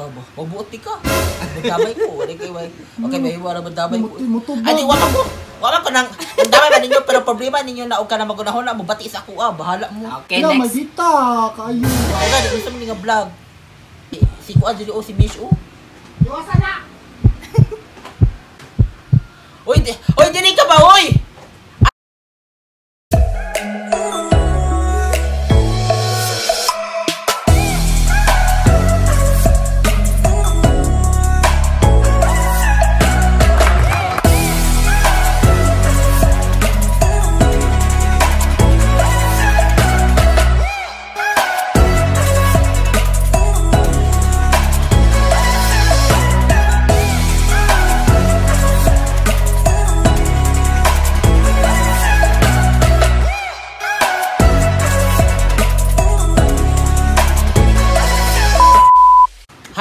Dabo. Mabuot ka. Magdamay ko. Wala kay way. Okay, may wala magdamay ko. Mutubag. Ay, di wala ko. Wala ko nang damay ba ninyo pero problema ninyo na og ka na magunahon na mobati sa ako ah. Bahala mo. Okay, Wala, next. magita. Kayo. Ay, gani unsa man nga vlog. Si kuan dili o si Mish o. Iwasan na! Oy, di, oy dili ka ba oy?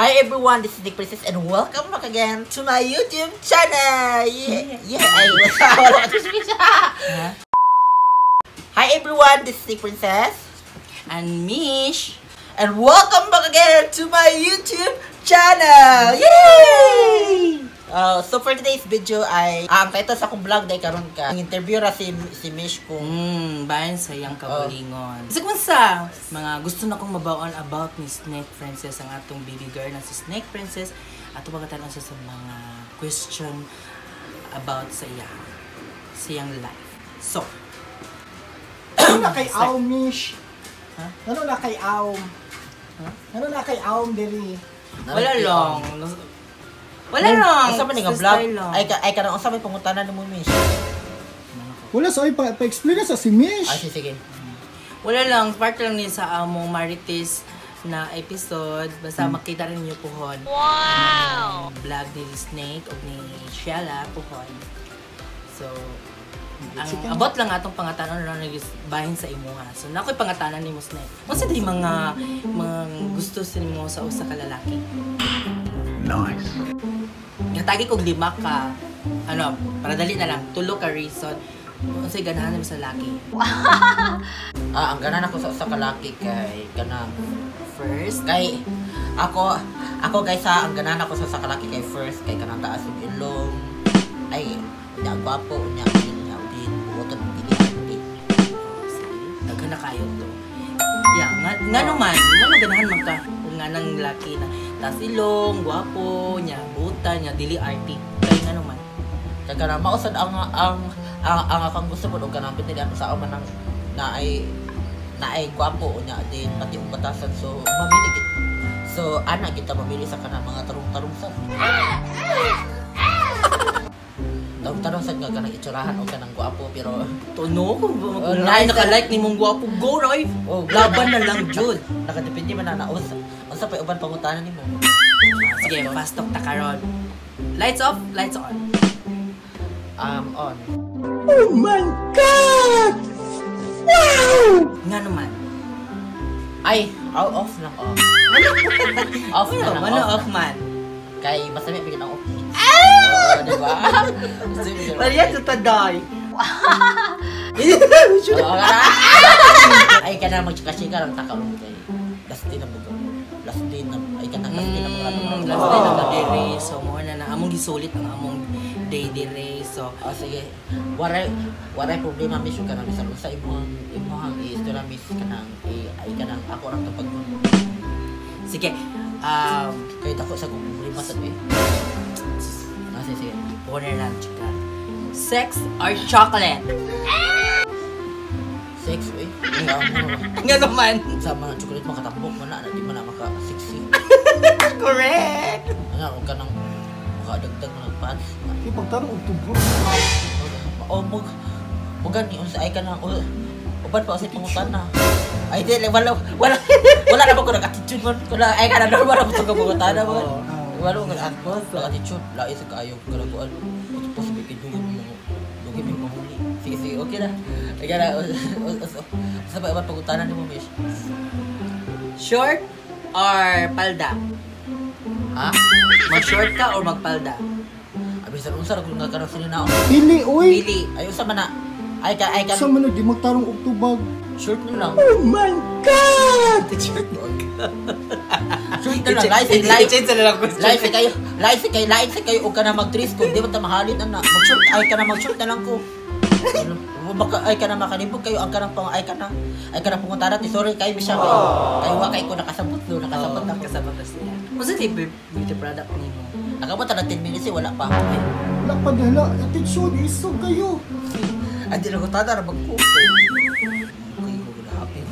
Hi everyone, this is Nick Princess and welcome back again to my YouTube channel. Yeah, yeah. Ay, wala ko. Hi everyone, this is Nick Princess And Mish. And welcome back again to my YouTube channel. Yay! So for today's video ay ang title sa akong vlog day karon ka. Ang interview ra si Mish kung bayan sa iyang kabulingon. Sa kung sa mga gusto na kong mabaon about ni Snake Princess, ang atong baby girl na si Snake Princess, ato pagkatanon siya sa mga question about sa iya, sa iyang life. So, Ano na kay Aom, Mish? Ha? Ano na kay Aom? Ano na kay Aom, diri? Wala lang. Wala lang. Unsa man nga vlog? Ay ka ay karon unsa may pangutana nimo Mish? Wala, so ay, pa-explain na sa si Mish. Ah, sige. Wala lang, part lang ni sa among Marites na episode. Basta makita rin niyo puhon. Wow! Vlog ni Snake o ni Sheila puhon. So, ang abot lang atong pangatanon lang bahin sa imuha. So, nakoy pangatanan nimo Snake. Unsa day mga gusto sa nimo sa usa ka lalaki? Nice. Gatagi kog lima ka ano, para dali na lang, tulo ka reason. Unsay ganahan nimo sa laki? Ah, ang ganahan ako sa usa ka laki kay kanang first kay ako guys ha, ang ganahan ako sa usa ka laki kay first kay kanang taas og ilong. Ay, nya gwapo nya nya din buoton dili arte. Oh, sige. Daghan na kayo to. Yeah, nga naman, nga ganahan man ka kung nga nang laki na taas ilong, gwapo, nya buta, nya dili arte. Kay nga naman. Kay kanang mausad ang akong gusto mo og kanang pinili ako sa man ang na ay gwapo nya din pati og batasan, so mamili gid. So ana kita mamili sa kanang mga tarong-tarong sa. Tarong-tarong sad nga kanang itsurahan og kanang gwapo pero tuno kung Oh, oh, nice. naka-like ni mong gwapo go roy. Oh, laban na lang jud. Nakadepende man na unsa pa uban pangutana nimo. Sige, fast talk ta karon. Lights off, lights on. On. Oh my God! Wow! Nga naman. Ay, off lang off. Off na lang, Ano off off man? Kay basta may bigyan ang off. Ah! Diba? Basta may bigyan. Wala sa taday. Ay, kana magchika-chika lang ta karon kay last day na mo. Last day na ay kana last day na mo. Last day na dire. So mo na among gisulit ang among day dire. So Oh, sige. Waray problema miss yung kanang bisan unsa imong i-istorya miss kanang ay kanang ako ra to pag sige. Kay dako sa kong problema sa eh. Ah, sige. Order lang chika. Sex or chocolate? Sex eh. Nga naman. Sa mga chocolate makatambok man na di man na maka sexy. Correct. Ano og kanang makadagdag man ang pants. Di pagtarong og tubo. O mug gani unsa ay kanang uban pa unsay pangutana. Ay di wala na ba ko nag-attitude man. Wala ay kanang normal ra to ka pangutana man. Wala ko nag-attitude lain sa kaayo karaguan. Possible kay dugay mo dugay mo mahuli. Sige, okay na. Ay kana sa ba uban pangutana nimo Mish? Short or palda? Ha? Mag-short ka or magpalda? Abi sa unsa ra kung nga karon sila na. Pili, uy! Pili. Ay unsa man na? Ay ka Sa man di magtarong og tubag. Short na lang. Oh my God! Short na lang. Live. I-change na lang question. Live kayo og ka na mag-dress ko. Di ba ta mahalin ana? Mag-short ay ka na mag-short na lang ko. Baka ay ka na makalibog kayo ang kanang pang ay ka na pumunta natin. Sorry kayo siya kayo. Kayo wa kay ko nakasabot do, nakasabot ako. Kasabot na siya. Unsa ti beauty product nimo? Nakabot na 10 minutes eh, wala pa. Wala pa dala. Attention, isog kayo. Andi na ko tada ra magko. Okay, ko na happy.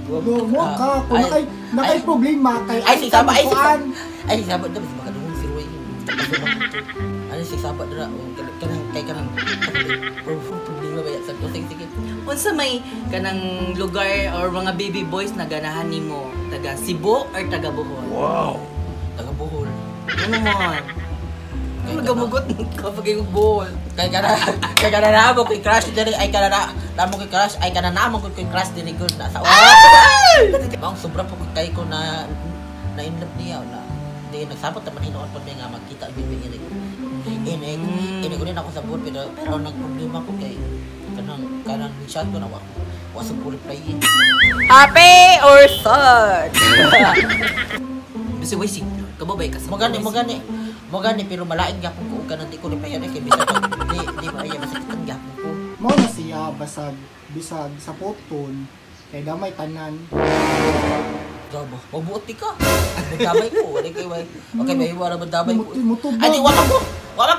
No, mo ka kung nakay problema kay ay si saba ay si ay si saba dapat makadungog si Roy. Ano si saba dira kanang kay kanang problema ba sa ko sige. Unsa may kanang lugar or mga baby boys na ganahan nimo? Taga Cebu or taga Bohol? Wow. Taga Bohol. Ano man? Magamugot ka pag yung Bohol. Kay kana na mo kay crush diri ay kana na mo kay crush ay kana na mo kay crush diri gud na sa. Bang sobra po kay ko na in love niya na di nagsabot naman hinuon po nga magkita gyud mi ini. Ini ko din ako sa Bohol pero nagproblema ko kay kanang chat ko na wa sa reply. Happy or sad? Basi way signal. Kababay ka sa Magani pero malain gyapon ko og kanang di ko replyan kay bisag di ba ay masakitan gyapon ko. Mao na siya basag bisag sa poton kay damay tanan. Gabo, mabuot ka. Magdamay ko, wala kay way. Okay, may wala magdamay ko. Ay di wa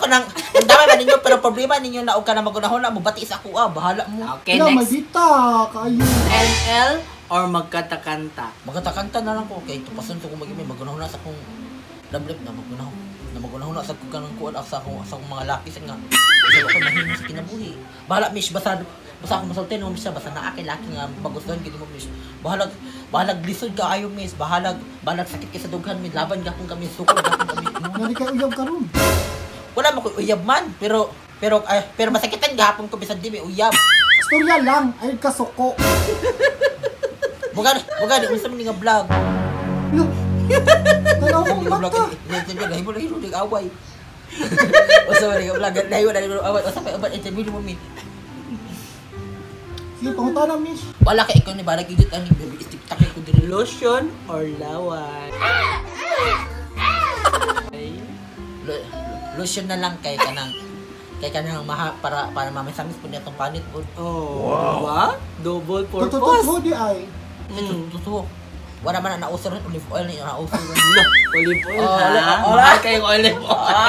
ko nang damay ba ninyo pero problema ninyo na og kana magunahon na mo bati sa ako bahala mo. Okay, next. Maldita kayo. ML or magkatakanta? Magkatakanta na lang ko kay tupason ko magimi magunahon na sa akong love life na magunahon. Na magunahon na sa kung kanang kuan sa akong mga laki sa nga. Isa ko mahimo sa kinabuhi. Bahala mish basta ako masulti no mish basta naa kay laki nga magustuhan gid mo mish. Bahalag lisod ka ayo mish, bahalag sakit kay sa dughan mi laban gapon kami sukol gapon kami. Nari kay uyab karon. Wala mo koy uyab man pero masakitan gapon ko bisan di mi uyab. Istorya lang ay kasuko. Bugan unsa man nga vlog. Tanaw mong mata. Dahil mo lang away. Usa man nga vlog, dahil wala lang away. Usa pa uban interview mo mi. Sige, pangutana mish. Wala kay ikaw ni balag edit ani baby TikTok ko diri. Lotion or laway? Lotion na lang kay kanang maha para mamisamis po niya tong panit po. Oh. Wow. What? Double purpose. Totoo di ay. Totoo. Wala man na nauso rin olive oil na nauso rin. Olive oil ha? Mahal kayong olive oil.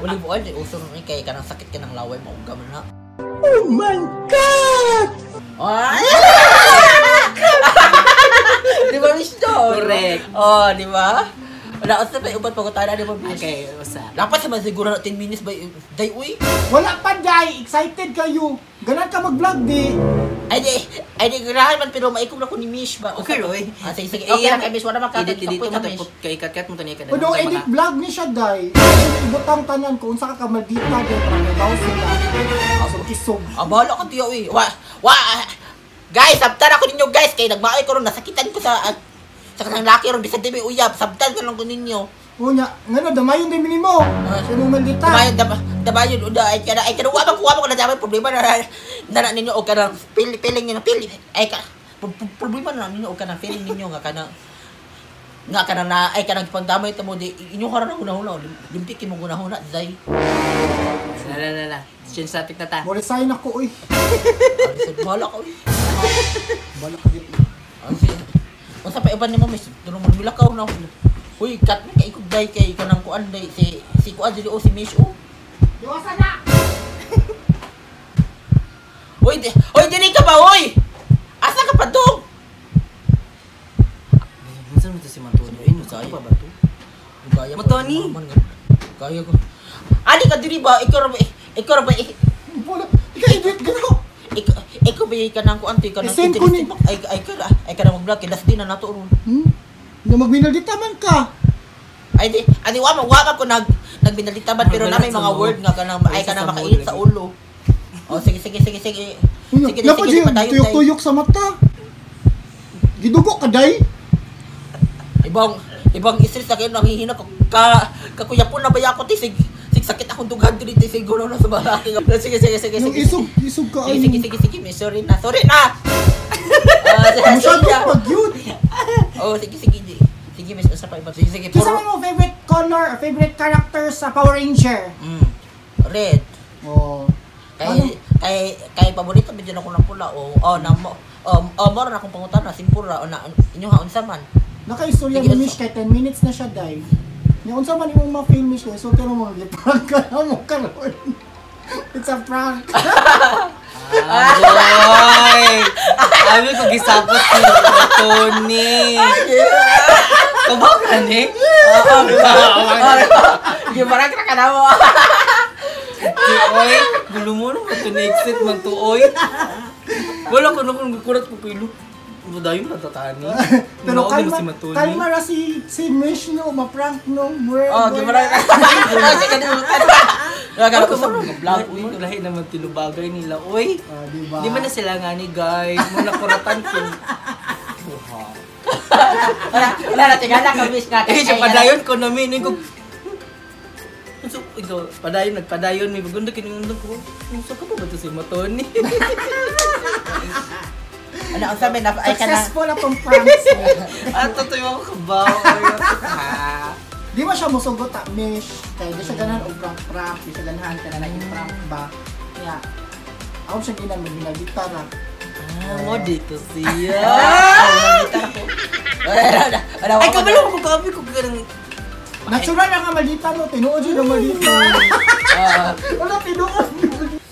Olive oil, uso rin kay kanang sakit ka ng laway, mauga man na. Oh my God! Di ba, Miss John? Correct. Oh, di ba? Wala, usa pa ubat pagkutana, di ba, Miss? Okay, usa. Dapat sa siguro na 10 minutes ba, day, uy. Wala pa, day! Excited kayo! Ganan ka mag-vlog, di! Ay di, ganahan man, pero maikog na ko ni Mish ba? Okay, Roy. Sige, sige. Okay lang kay Mish, wala Edit makakatid mo, kay ikat-kat mo, taniya ka na. Pero edit vlog ni siya, day. Ibutang tanan ko, unsa ka kamaldita, day, para nagaw sila. Isog. Bahala ka, tiyo, uy. Wa, guys, sabtan ako ninyo, guys. Kay nagmaoy ko ron, nasakitan ko sa kanang laki ron, bisan di may uyab, sabtan ko lang ko ninyo. Unya, ngano, damayon din minimo. Sa mong maldita. Damayon, uda, ay kana, wama ko na damay problema na ninyo, o kanang feeling ninyo, ay ka, problema na ninyo, o kanang feeling ninyo, nga kanang na, ay kanang pangdamay ito mo, di, inyo ka rin ang gunahuna, limpikin mo gunahuna, zay. La. Change topic na ta. Mo resign ako, uy. Bahala ka, uy. Bahala ka, uy. Unsa pa iban nimo miss, dunong milakaw na. Uy, cut mi kay ikog day kay kanang kuan day si kuan dili o si Mish o. Diwasa na. Uy, dili ka ba oy? Asa ka pa dong? Unsa man to si Mantonio? Ino sa pa ba to? Gaya ko. Matoni? Gaya ko. Ali ka diri ba? Ikaw ra ba? Ikaw edit gano. Ikaw ba kanang kuan ti kanang ay ka na mag-vlog kay last day na nato ron. Nga magbinaldita man ka. Ay di, ani wa ko nagbinaldita man pero na may mga word nga kanang ay kanang makainit sa ulo. Oh, sige. Sige, sige, tuyok-tuyok sa mata. Gidugo ka day. Ibang stress na kayo nanghihina ka kakuyapon na ba ako ti sig Sakit akong dughan diri siguro na sa balaki. Sige, sige, sige, Yung sige. isog, isog ka Sige, sige, sige, sige, miss, sorry na. Sorry na. Ah, sige, Masyado sige. pag yun. Oh, sige, sige. Sige, miss, usa pa iba. Sige, sige. Kinsa man mo favorite color or favorite character sa Power Ranger? Red. Oh. Kay Ano? kay kay paborito medyo ako ng pula o oh, na mo oh, oh mora na akong pangutana simple ra o na inyo ha unsa man. Nakaistorya Sige, ni Mish kay 10 minutes na siya day. Nya unsa man imong ma-feel, Mish, kay sulti mo mga prank ka na mo karon. It's a prank. Agoy! Sabi ko gisapot ni Tony. Kabaw ka ni? Oo, di ba? Di ba ra ka na mo? Oy, gulo mo naman ito na-exit man to, oy. Wala ko na kung kurat ko pilo. Dayon pa tatani. Pero kalma, kalma, si Matoni. kalma ra si Mish no, ma-prank no. Mura, Oh, di ba ra? Oh, sige di ba? Nagano ko sa mga vlog Uy, lahi naman tinubagay nila, oy. Ah, di ba? Di man na sila nga ni guys. Muna kuratan ko. Buha. Wala, wala na tingala ka miss nga. Eh, siya padayon ko na min. Ko, so, ito, padayon, nagpadayon, may bagunda kiningundo ko. So, ka pa ba ito si Matoni? Ano unsa may na ay kana. Successful atong pranks. At totoo yung ako kabaw. Di ba siya musugot ta, Mish? Kay di siya ganahan og prank prank, di siya ganahan kana na prank ba. Kaya ako siya ginan magbinagitara. Ah, mo dito siya. Wala wala wala. Ay, kabalo ko kabi ko ganang. Natural na nga malita no, tinuod yun ang malita. Wala tinuod.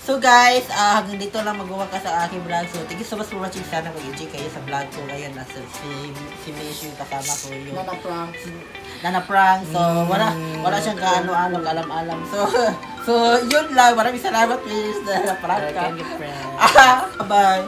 So guys, hanggang dito lang magawa ka sa aking vlog. So thank you so much for watching. Sana mag-enjoy kayo sa vlog ko ngayon. Nasa si Mish yung kasama ko yung Na na prank. na na-prank. So wala siyang kaano-ano, kaalam-alam. So so yun lang. Maraming salamat, Mish, na na-prank ka. Thank you, friend. Bye.